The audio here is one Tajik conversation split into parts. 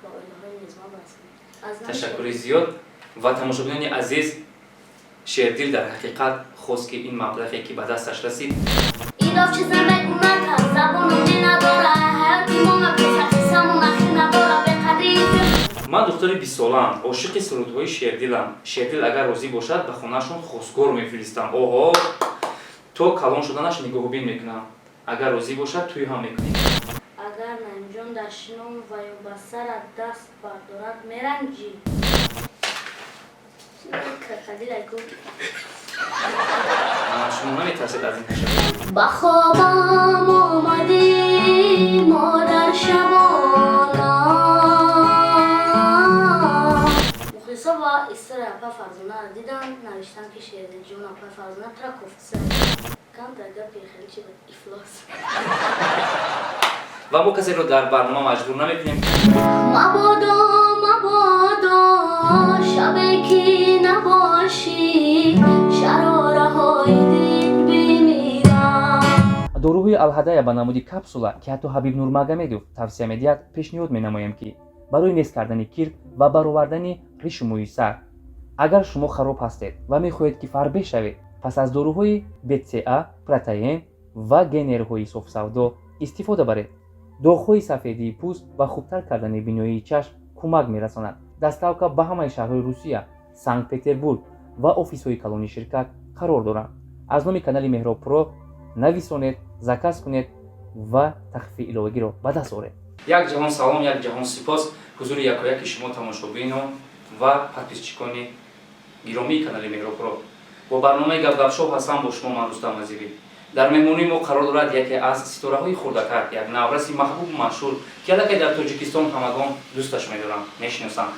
ба оилаҳои ниёзманд расонем. Аз номи Ташаккури зиёд. Ва тамошобинони азиз, Шердил дар ҳақиқат хост, ки ин маблағе, ки ба дасташ расид, Ироф чиз намегӯнад, забону дил надора, ҳаёти мо мепурса, қиссамон ахир надора, беқадри. Ман духтари 20-солаам, ошиқи сурудҳои Шердилам. Шердил агар розӣ бошад, ба хонаашон хостгор мефиристам. Оҳо, то калон шуданаш нигоҳубин мекунам. Агар розӣ бошад, тӯй ҳам мекунем. Агар Наимҷон дашном ва ё ба сарат даст бардорад, меранҷӣ? Крокодилайку. Шумо наметарсед аз ин ҳашарот? Ба хобам омадӣ, модар, шабона. Мухлисо ва история апа Фарзонаро дидан, навиштан, ки Шердилҷон, апа Фарзона тра кофтса. Камтар гапи хеле чи буд, ифлос. Ва мо касеро дар барнома маҷбур намекунем. Мабодо, мабодо шабе ки набошӣ, шарораҳои дил бимирам. Доруҳои Алҳадая ба намуди капсула, ки ҳатто Ҳабиб Нурмагомедов тавсия медиҳад, пешниҳод менамоем, ки барои нест кардани кирк ва баровардани ришу мӯи сар. Агар шумо хароб ҳастед ва мехоҳед, ки фарбеҳ шавед, пас аз доруҳои БЦА, протеин ва генерҳои софсавдо истифода баред. Доғҳои сафедии пӯст ва хубтар кардани биноии чашм кӯмак мерасонад. Доставка ба ҳамаи шаҳрҳои Русия, Санкт Петербург ва офисҳои калони ширкат қарор доранд. Аз номи канали Меҳроб Про нависонед, заказ кунед ва тахфифи иловагиро ба даст оред. Як ҷаҳон салом, як ҷаҳон сипос ҳузури якояки шумо, тамошобинон ва подписчикони гиромии канали Меҳроб Про. Бо барномаи Гапгапшоу ҳастам бо шумо ман, Рустам Азивӣ. Дар меҳмонии мо қарор дорад яке аз ситораҳои хурдакак, як навраси маҳбубу машҳур, ки аллакай дар Тоҷикистон ҳамагон дӯсташ медоранд, мешиносанд.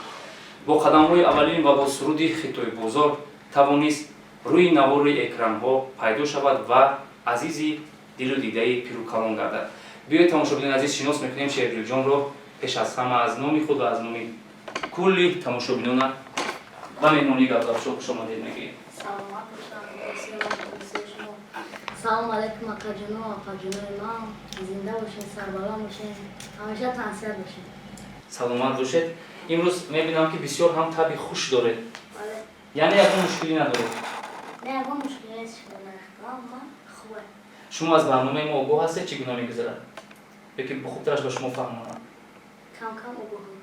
Бо қадамҳои аввалин ва бо суруди «Хитои бозор» тавонист рӯи навори экранҳо пайдо шавад ва азизи дилу дидаи пиру калон гардад. Биёед, тамошобинони азиз, шинос мекунем Шердилҷонро. Пеш аз ҳама аз номи худ ва аз номи кулли тамошобинона ба меҳмонии Гапгапшоу хушомадед мегӯем. Саломат бошам, дӯстони шумо. Салом алейкум, акаҷоно, апаҷонои ман. Зинда бошед, сарбаланд бошед, ҳамеша тансиҳат бошед. Саломат бошед. Имрӯз мебинам, ки бисёр ҳам таби хуш доред. Бале. Яъне ягон мушкилӣ надоред? Не, ягон мушкиле нест, шумо ман хубе. Шумо аз барномаи мо огоҳ ҳастед, чӣ гуна мегузарад, ё ки хубтараш ба шумо фаҳмонам? Кам кам огоҳам.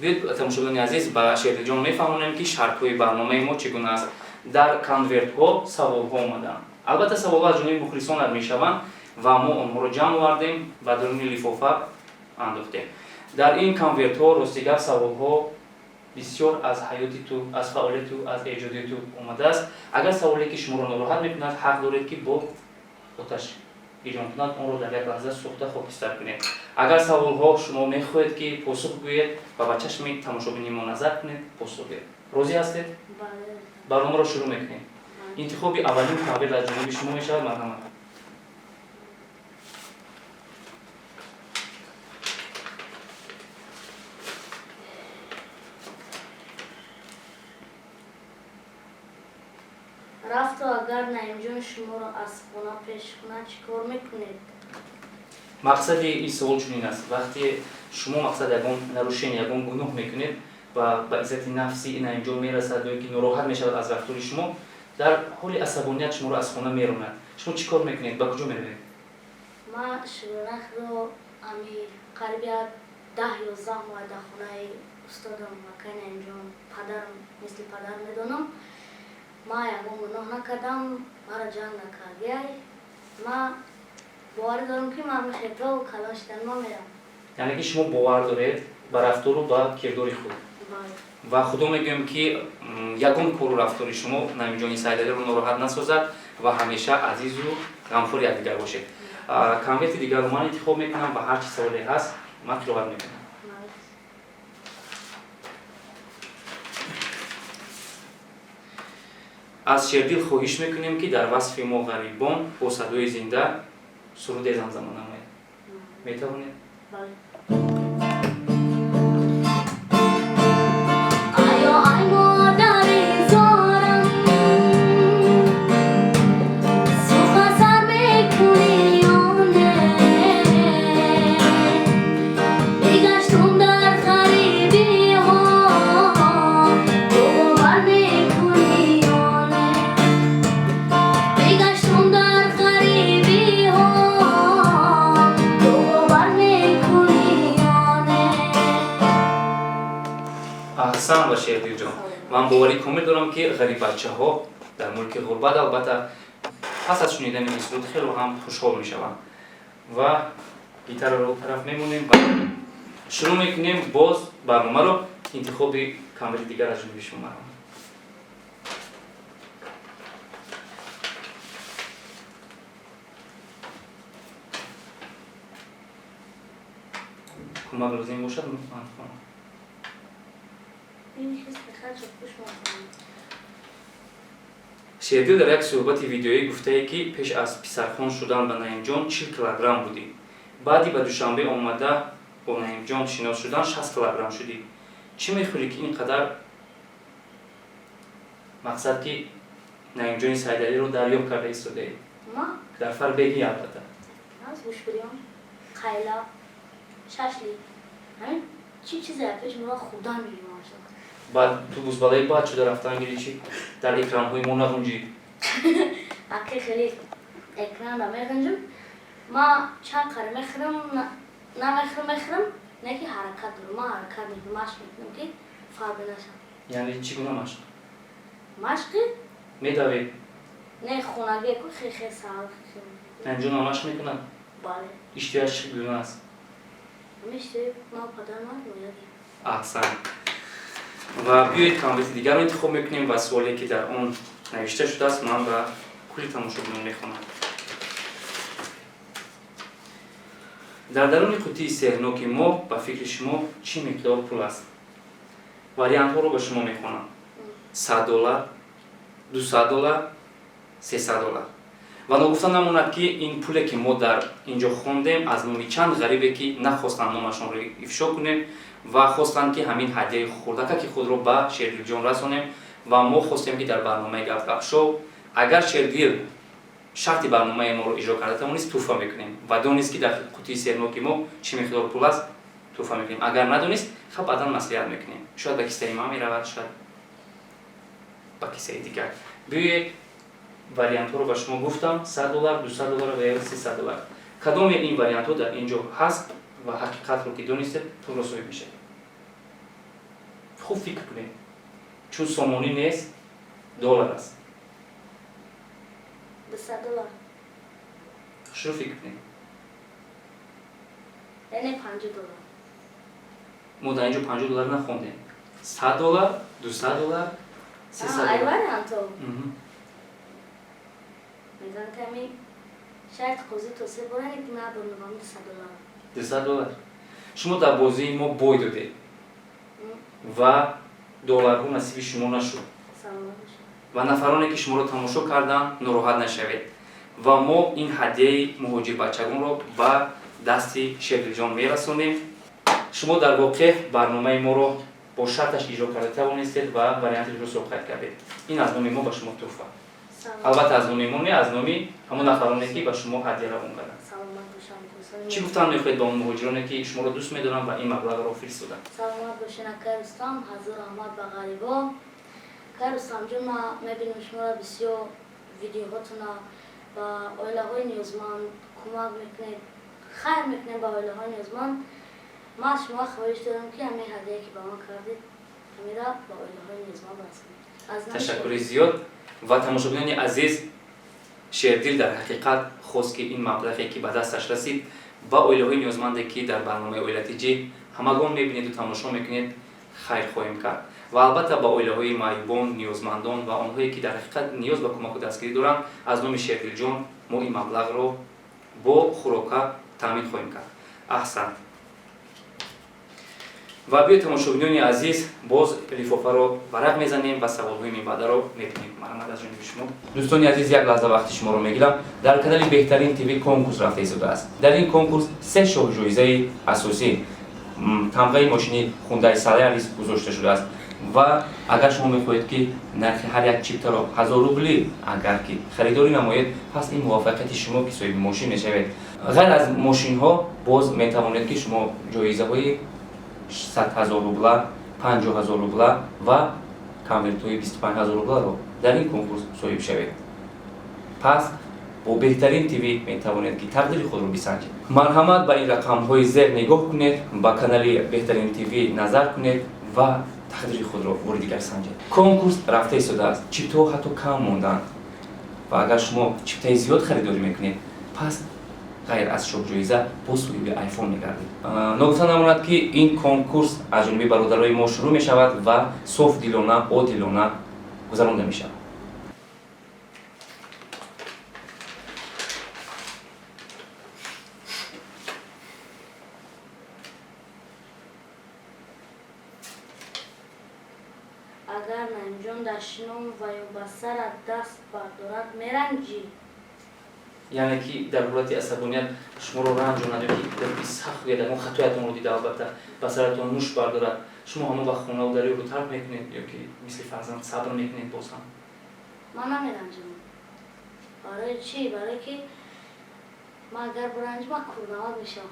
Биёед, тамошобинони азиз, ба Шердилҷон мефаҳмонем, ки шартҳои барномаи мо чӣ гуна аст. Дар конвертҳо саволҳо омаданд. Албатта, саволҳо аз ҷониби мухлисонат мешаванд ва мо онҳоро ҷамъ овардем ва даруни лифофа андохтем. Дар ин конвертҳо, рости гап, саволҳо бисёр аз ҳаёти ту, аз фаъолияти ту, аз эҷодии ту омадааст. Агар саволе, ки шуморо нороҳат мекунад, ҳақ доред, ки бо оташ гирён кунад, онро дар як лаҳза сӯхта хокистар кунед. Агар саволҳо шумо мехоҳед, ки посух гӯед ва ба чашми тамошобини мо назар кунед, посух гӯед. Розӣ ҳастед? Бале. Барномаро шурӯъ мекунем. Интихоби аввалин конверт аз ҷониби шумо мешавад. Марҳамат. Рафту агар Наимҷон шуморо аз хона пеш кунад, чӣ кор мекунед? Мақсади ин савол чунин аст: вақте шумо, мақсад, ягон нарушение, ягон гуноҳ мекунед ва ба иззати нафси Наимҷон мерасад ё ки нороҳат мешавад аз рафтори шумо, дар ҳоли асабоният шуморо аз хона меронад, шумо чӣ кор мекунед, ба куҷо меравед? Ман шӯрахро ами қариб як 10-11 моҳ дар хонаи устодам, акай Наимҷон, падарам, мисли падар медонам. Ман ягон гуноҳ накардам, маро ҷанг накард. Яй ман боварӣ дорам, ки ман мехето калон шидан ма мерам. Яъне ки шумо бовар доред ба рафтору ба кирдори худ? Бале. Ва худо мегӯем, ки ягон кору рафтори шумо Наимҷони Сайдалиро нороҳат насозад ва ҳамеша азизу ғамхори якдигар бошед. Конверти дигарро ман интихоб мекунам ва ҳар чи саволе ҳаст, ман қироат мекунам. Бале. Аз Шердил хоҳиш мекунем, ки дар васфи мо ғарибон бо садои зинда суруде замзама намояд. Метавонед? Бале. Айо, ай модари зорам, сухан сар мекунӣ ё не? Бигаштум дар Аҳсан ба Шердилҷон. Ман боварӣ комил дорам, ки ғариббачаҳо дар мулки ғурбат албатта пас аз шунидани ин суруд хело ҳам хушҳол мешаванд. Ва гитараро тараф мемонем ва шурӯъ мекунем боз барномаро. Интихоби камери дигар аз ҷониби шумо, марҳамат. Кӯмак лозим бошад, ман хонам. Ин хис мехоҳад хуш мехонам. Шердил дар як суҳбати видеоӣ гуфтае, ки пеш аз писархон шудан ба Наимҷон 40 килограмм будӣ, баъди ба Душанбе омада бо Наимҷон шинос шудан 60 килограмм шудӣ. Чӣ мехӯрӣ, ки ин қадар? Мақсад, ки Наимҷони Сайдалиро дарёб карда истодаӣ? Ма? Дар фарбегӣ, албатта. Аз гӯшбирён, қайла, шашлик, ҳамин чӣ чизе пеш меояд, хӯрдан мегирам. Баъд ту бузбалаи баъд шуда рафтан гирӣ, чи дар экранҳои мо нағунҷӣ? Аки, хеле экранра меғинҷам. Ма чанд қари мехӯрам, намехӯрам, мехӯрам, не ки ҳаракат дорам. Ма ҳаракат мекунам, машқ мекунам, ки фарбе нашам. Яъне чӣ гуна машқ? Машқи? Медавӣ? Не, хонагие ку, хе саҳар. Наимҷонам машқ мекунад? Бале. Иштиҳояш чӣ гуна аст? Ҳамин ма падар ман мояги. Аҳсан. Ва биёед, конверти дигарро интихоб мекунем ва суоле, ки дар он навишта шудааст, ман ба кулли тамошобинон мехонам. Дар даруни қуттии сеҳрноки мо ба фикри шумо чӣ миқдор пул аст? Вариантҳоро ба шумо мехонам: 100 доллар, 200 доллар, 300 доллар. Ва ногуфта намонад, ки ин пуле, ки мо дар ин ҷо хондем, аз номи чанд ғарибе, ки нахостанд номашонро ифшо кунем ва хостанд, ки ҳамин ҳадияи хурдакаки худро ба Шердилҷон расонем. Ва мо хостем, ки дар барномаи Гапгап шоу, агар Шердил шарти барномаи моро иҷро карда тавонист, тӯҳфа мекунем ва донист, ки дар қуттии сеҳрноки мо чӣ миқдор пул аст, тӯҳфа мекунем. Агар надонист, хаб, баъдан маслиҳат мекунем, шояд ба киссаи ман меравад, шояд ба киссаи дигар. Биёед, вариантҳоро ба шумо гуфтам: 100 доллар, 200 доллар ва ё 300 доллар. Кадоме ин вариантҳо дар ин ҷо ҳаст ва ҳақиқатро ки донистед, пулро соҳиб мешавед. Хуб фикр кунед, чун сомонӣ нест, доллар аст. 200 доллар. Шурӯъ фикр кунед. Яъне 50 доллар. Мо дар ин ҷо 50 доллар нахондем. 100 доллар, 200 доллар, 300 Ай доллар. Варианто мегӯянд, ки ҳамин шарт қозӣ то се бора не ки набурнам, 200 доллар. 200 доллар. Шумо дар бозии мо бой додед ва долларҳо насиби шумо нашуд. Саломат бошед. Ва нафароне, ки шуморо тамошо карданд, нороҳат нашавед ва мо ин ҳадияи муҳоҷирбачагонро ба дасти Шердилҷон мерасонем. Шумо дар воқеъ барномаи моро бо шарташ иҷро карда тавонистед ва варианти дурустро қайд кардед. Ин аз номи мо ба шумо тӯҳфа. Албатта, аз номи мо не, аз номи ҳамон нафароне, ки ба шумо ҳадия равон карданд. Саломат бошам. Чӣ гуфтан мехоҳед ба он муҳоҷироне, ки шуморо дӯст медоранд ва ин маблағро фиристоданд? Саломат бошен, акай Рустам. Ҳазор раҳмат ба ғарибо. Акай Рустамҷон, ма мебинем шуморо бисёр видеоҳотона, ба оилаҳои ниёзманд кӯмак мекунед, хайр мекунед ба оилаҳои ниёзманд. Ман аз шумо хоҳиш дорам, ки ҳамин ҳадие, ки ба ман кардед, ҳамира ба оилаҳои ниёзманд барасонед. Аз номи Ташаккури зиёд. Ва тамошобинони азиз, Шердил дар ҳақиқат хост, ки ин маблағе, ки ба дасташ расид, ба оилаҳои ниёзманде, ки дар барномаи Оила Тҷ ҳамагон мебинеду тамошо мекунед, хайр хоҳем кард ва албатта ба оилаҳои маъюбон, ниёзмандон ва онҳое, ки дар ҳақиқат ниёз ба кӯмаку дастгирӣ доранд, аз номи Шердилҷон мо ин маблағро бо хӯрока таъмин хоҳем кард. Аҳсан. Ва биёед, тамошобинони азиз, боз лифофаро варақ мезанем ва саволҳои минбаъдаро мебинем. Марҳамат, аз ҷониби шумо. Дӯстони азиз, як лаҳза вақти шуморо мегирам. Дар канали Беҳтарин ТВ конкурс рафта истодааст. Дар ин конкурс се шоҳҷоизаи асосӣ, тамғаи мошини Хундай Солярис гузошта шудааст. Ва агар шумо мехоҳед, ки нархи ҳар як чиптаро 1000 рубли агар ки харидорӣ намоед, пас ин муваффақияти шумо, ки соҳиби мошин мешавед. Ғайр аз мошинҳо боз метавонед, ки шумо ҷоизаҳои 100 000 рубла, 50 000 рубла ва конвертҳои 25 000 рубларо дар ин конкурс соҳиб шавед. Пас бо Беҳтарин ТВ метавонед, ки тақдири худро бисанҷед. Марҳамат, ба ин рақамҳои зер нигоҳ кунед, ба канали Беҳтарин ТВ назар кунед ва Тақдири худро бори дигар санҷед. Конкурс рафта истодааст, чиптаҳо ҳатто кам монданд ва агар шумо чиптаи зиёд харидорӣ мекунед, пас ғайр аз шоҳҷоиза боз соҳиби айфон мегардед. Ногуфта намонад, ки ин конкурс аз ҷониби бародарои мо шурӯъ мешавад ва софдилона, одилона гузаронда мешавад. Агар Наимҷон дашном ва ё ба сарат даст бардорад, меранҷӣ? Яъне ки дар ҳолати асабоният шуморо ранҷонад ё ки дар сахт гӯяд, ягон хатоятонро дида, албатта, ба саратон мушт бардорад, шумо ҳамон вақт хонаву дарёро тарк мекунед ё ки мисли фарзанд сабр мекунед боз ҳам? Ман намеранҷам. Барои чӣ? Барое ки ман агар биранҷам, ман курнавад мешавам.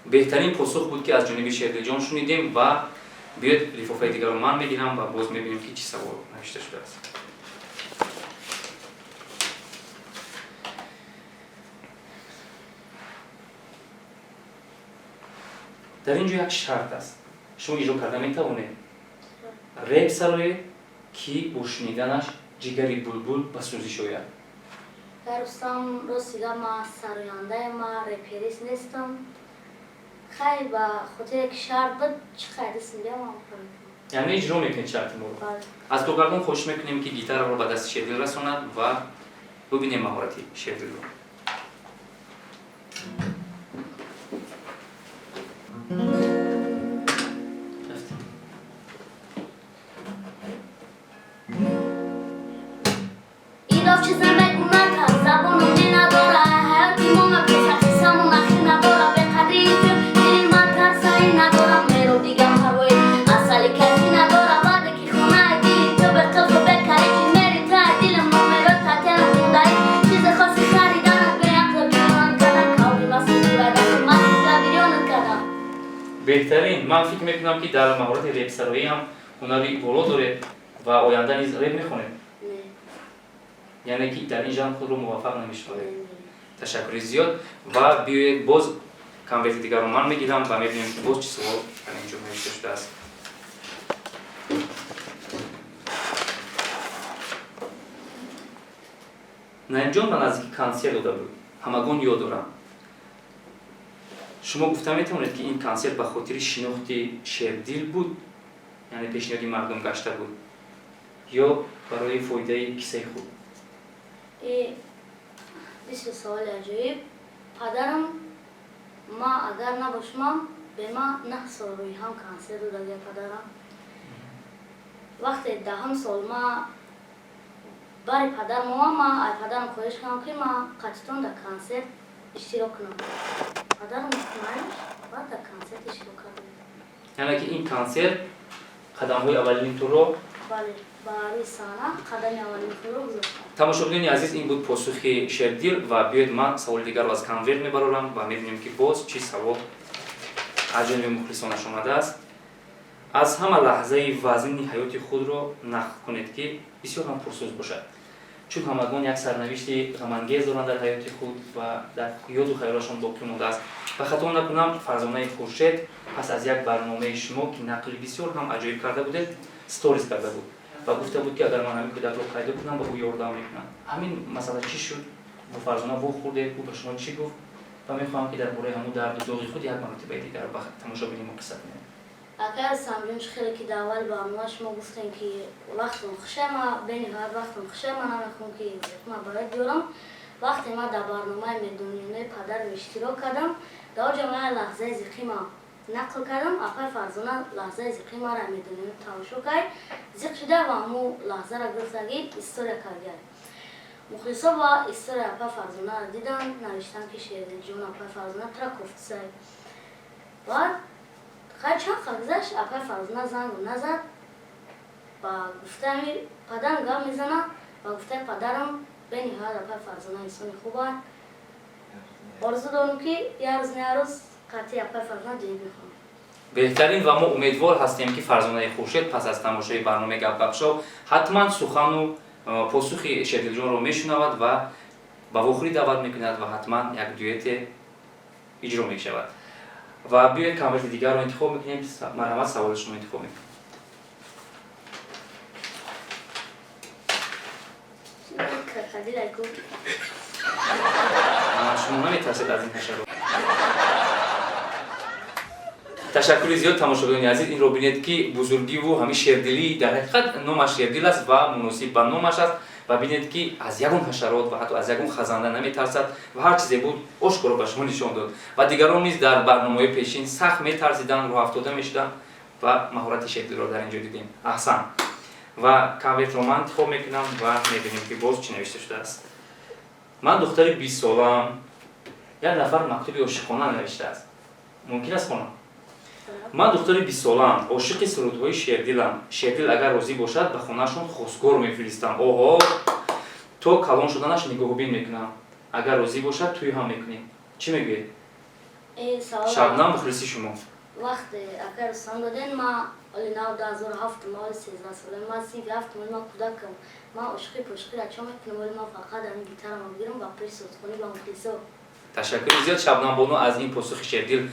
Беҳтарин посух буд, ки аз ҷониби Шердилҷон шунидем. Ва биёед, лифофаи дигарро ман мегирам ва боз мебинем, ки чӣ савол навишта шудааст. Дар ин ҷо як шарт аст, шумо иҷро карда метавонед. Реп сароед, ки бо шуниданаш ҷигари булбул ба сӯзиш ояд. Рустам, рости гап, ман сарояндаям, ман реперист нестам. Хай, ба хотире ки шарт буд, чӣ қайдисм биям. Яъне иҷро мекунед шарти моро? Аз коргардон хоҳиш мекунем, ки гитараро ба дасти Шердил расонад ва бубинем маҳорати Шердилро. Идов чизе мегӯнад, забону дил надора, ҳаёти мо мепурса, қиссамон ахир надора, беқадри ту дили ман тарсаи надора, меро дигар парвои асали каси надора, баъде ки хонаи дили ту беқилфу бекаличи мери ту дилам номеро тателам хундаи чизи хоси хариданат беақлу ҷонан кардам, кавби масудурада ман габирёнат кардам. Беҳтарин. Ман фикр мекунам, ки дар маҳорати репсароӣ ҳам ҳунари боло доред ва оянда низ реп мехонед? Не. Яъне ки дар ин жанр худро муваффақ намешавед. Ташаккури зиёд. Ва биёед, боз конверти дигарро ман мегирам ва мебинем, ки боз чӣ савол дар ин ҷо навишта шудааст. Наимҷон ба наздики консерт дода буд, ҳамагон ёд доранд. Шумо гуфта метавонед, ки ин консерт ба хотири шинохти Шердил буд, яъне пешниҳоди мардум гашта буд, ё барои фоидаи киссаи худ? Бисёр саволи аҷоиб. Падарам, ма агар набошмам, бе ма 9 сол рӯи ҳам консерт додагия падарам. Вақте 10-ум сол ма бари падарам омам, ма ай падарам хоҳиш кардам, ки ма қатитон дар консерт иштирок кунам. Падарам гуфт, майлиш, баъд дар консерт иштирок кардем. Яъне ки ин консерт қадамҳои аввалини туро Бале, ба рӯи саҳна қадами аввалини худро гузоштам. Тамошобинони азиз, ин буд посухи Шердил. Ва биёед, ман саволи дигарро аз конверт мебарорам ва мебинем, ки боз чӣ савол аз ҷониби мухлисонаш омадааст. Аз ҳама лаҳзаи вазнини ҳаёти худро нақл кунед, ки бисёр ҳам пурсӯз бошад, чун ҳамагон як сарнавишти ғамангез доранд дар ҳаёти худ ва дар ёду хаёлашон боқӣ мондааст. Ва хато накунам, Фарзонаи Хуршед пас аз як барномаи шумо, ки нақли бисёр ҳам аҷоиб карда будед, сторис карда буд ва гуфта буд, ки агар ман ҳамин кӯдакро пайдо кунам, ба ӯ ёрдам мекунам. Ҳамин масъала чӣ шуд? Бо Фарзона вохӯрдед, ӯ ба шумо чӣ гуфт? Ва мехоҳам, ки дар бораи ҳамун дарду доғи худ як маротибаи дигар ба тамошобини мо қисса кунед. Акай Самҷон, чӣ хеле ки дар аввали барнома шумо гуфтем, ки вақтон хуша, ма бениҳоят вақтон хуша, ман намехоҳам, ки ма барои биёрам. Вақте ман дар барномаи медониёнаи падарам иштирок кардам, дар оҷа ман лаҳзаи зиқима нақл кардам. Апай Фарзона лаҳзаи зиқи мара медониёна тамошо кард, зиқ шуда ва ҳамун лаҳзаро гирифтаги история кардияд. Мухлисо ва история апай Фарзонаро дидан, навиштан, ки Шердилҷон, апай Фарзона тра кофтисай. Баъд хай чанд қад гузашт, апай Фарзона зангу назад. Ба гуфтаи падарам гап мезанад, ба гуфтаи падарам бениҳоят апай Фарзона инсони хуб аст. Орзу дорам, ки як рӯз, не як рӯз қатъи апай Фарзона дует мехонам. Беҳтарин. Ва мо умедвор ҳастем, ки Фарзонаи Хуршед пас аз тамошои барномаи Гапгапшоу ҳатман сухану посухи Шердилҷонро мешунавад ва ба вохӯрӣ даъват мекунад ва ҳатман як дуэте иҷро мешавад. Ва биёед, конверти дигарро интихоб мекунем. Марҳамат, саволи шумо интихоб мекунем. Крокодил ку. Шумо наметарсед аз ин ҳашарот? Ташаккури зиёд, тамошобинони азиз. Инро бинед, ки бузургиву ҳамин шердилӣ, дар ҳақиқат номаш Шердил аст ва муносиб ба номаш аст. Ва бинед, ки аз ягон ҳашарот ва ҳатто аз ягон хазанда наметарсад ва ҳар чизе буд, ошкоро ба шумо нишон дод. Ва дигарон низ дар барномаҳои пешин сахт метарсиданд, рӯҳафтода мешуданд ва маҳорати Шердилро дар ин ҷо дидем. Аҳсан. Ва конвертро ман интихоб мекунам ва мебинем, ки боз чӣ навишта шудааст. Ман духтари 20-солаам. Як нафар мактуби ошиқона навиштааст. Мумкин аст хонам? Ман духтари 20-солаам, ошиқи сурудҳои Шердилам. Шердил агар розӣ бошад, ба хонаашон хостгор мефиристам. Оҳо, то калон шуданаш нигоҳубин мекунам. Агар розӣ бошад, тӯй ҳам мекунем. Чӣ мегӯед? Шабнам, мухлиси шумо. Вақте акай Рустам доден, ма оли нав 2007, ма оли 13 сола, ма синфи ҳафтум, оли ма кӯдакам. Ма ошиқи пошиқира чо мекунам? Оли ма фақат ҳамин гитарама бигирам ва пеши сурудхонӣ ба мухлисо. Ташаккури зиёд, Шабнам бону. Аз ин посухи Шердил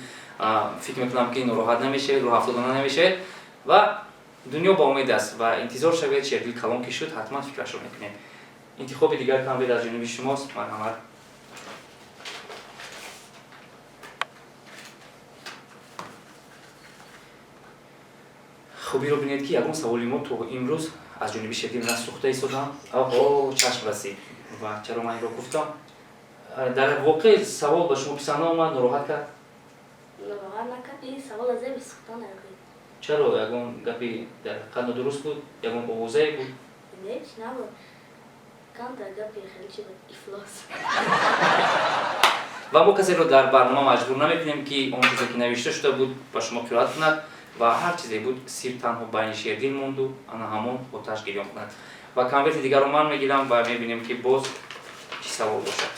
фикр мекунам, ки нороҳат намешавед, рӯҳафтода намешавед ва дунё ба умед аст. Ва интизор шавед, Шердил калон ки шуд, ҳатман фикрашро мекунем. Интихоби дигар конверт аз ҷониби шумост. Марҳамат. Хубиро бинед, ки ягон саволи мо то имрӯз аз ҷониби Шердил насӯхта истодам. Оҳо, чашм расид. Ва чаро ман инро гуфтам? Дар воқеъ савол ба шумо писанд наомад, нороҳат кард? Нороҳат накард. Ин савол аз зеби сухтан накард. Чаро? Ягон гапи дар ҳақиқат нодуруст буд, ягон овозае буд? Ҳеч набуд. Камтар гапи хеле чи буд, ифлос. Ва мо касеро дар барнома маҷбур намекунем, ки он чизе ки навишта шуда буд, ба шумо қироат кунад. Ва ҳар чизе буд, сир танҳо байни Шердил монду ана ҳамон оташ гирён кунад. Ва конверти дигарро ман мегирам ва мебинем, ки боз чӣ савол бошад.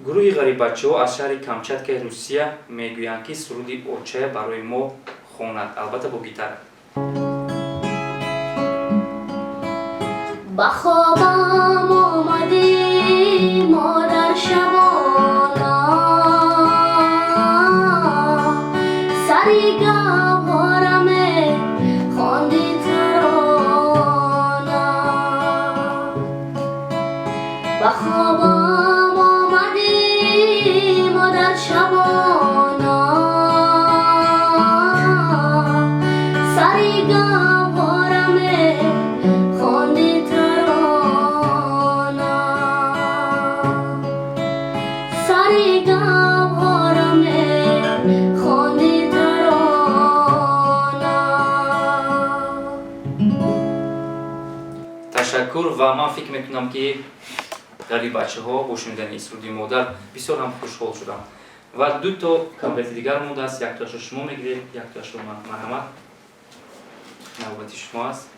Гурӯҳи ғариббачаҳо аз шаҳри Камчаткаи Русия мегӯянд, ки суруди очая барои мо хонад, албатта бо гитара. Ба хобам омадӣ, модар, шабона, сари гаҳвораме хонди тарона. Ба хобам омадӣ, модар, шабона, сари гаҳвораме хонди тарона, сари гаҳвораме хонди тарона. Ташаккур. Ва ман фикр мекунам, ки ғариббачаҳо бо шунидани суруди модар бисёр ҳам хушҳол шуданд. Ва дуто конверти дигар мондааст. Яктоашро шумо мегиред, яктоашро ман. Марҳамат, навбати шумо аст.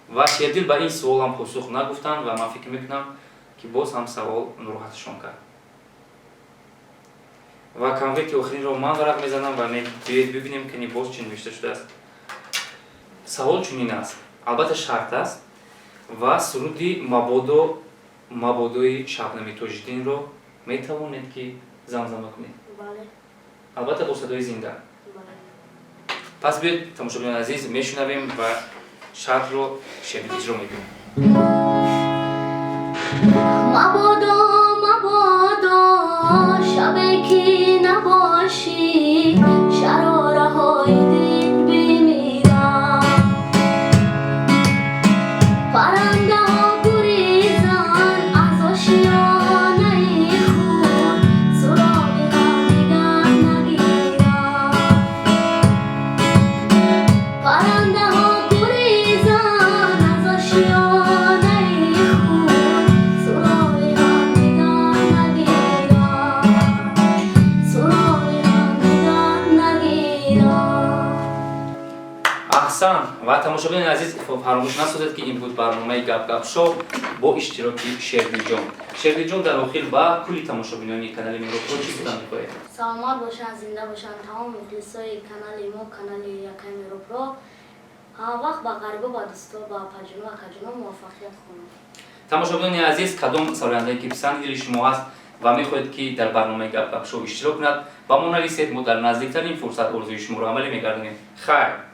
Ва Шердил ба ин суолам посух нагуфтанд ва ман фикр мекунам, ки боз ҳам савол нороҳатшон кард. Ва конверти охиринро ман варақ мезанам ва биёед бибинем, ки боз чӣ навишта шудааст. Савол чунин аст, албатта шарт аст, ва суруди «Мабодо, мабодои» Шабнами Тоҷиддинро метавонед, ки замзама кунед? Бале. Албатта бо садои зинда. Бале. Пас биёед, тамошобинони азиз, мешунавем ва шартро Шердил иҷро мекунем. Мабодо, мабодо, шабе ки набошӣ, шарораҳои дил бимирам, паррандаҳо гурезанд аз ошиёнаи худ, суроғи ҳамдигар нагиранд. Паррандаҳо гурезанд аз ошиёнаи худ, суроғи Аҳсан. Ва тамошобинони азиз, фаромӯш насозед, ки ин буд барномаи Гап Гап Шоу бо иштироки Шердилҷон. Шердилҷон, дар охир ба кулли тамошобинони канали Миродпро чӣ гуфтан мехоҳед? Саломат бошанд, зинда бошанд тамоми мухлисои канали мо, канали Якаи Миропро. Ҳама вақт ба ғарибо, ба дӯсто, ба апаҷуно, акаҷуно муваффақият хоҳам. Тамошобинони азиз, кадом сарояндае ки писанди дили шумо аст ва мехоҳед, ки дар барномаи Гап Гап Шоу иштирок кунад, ба мо нависед. Мо дар наздиктарин фурсат орзуи шуморо амалӣ мегардонем. Хайр.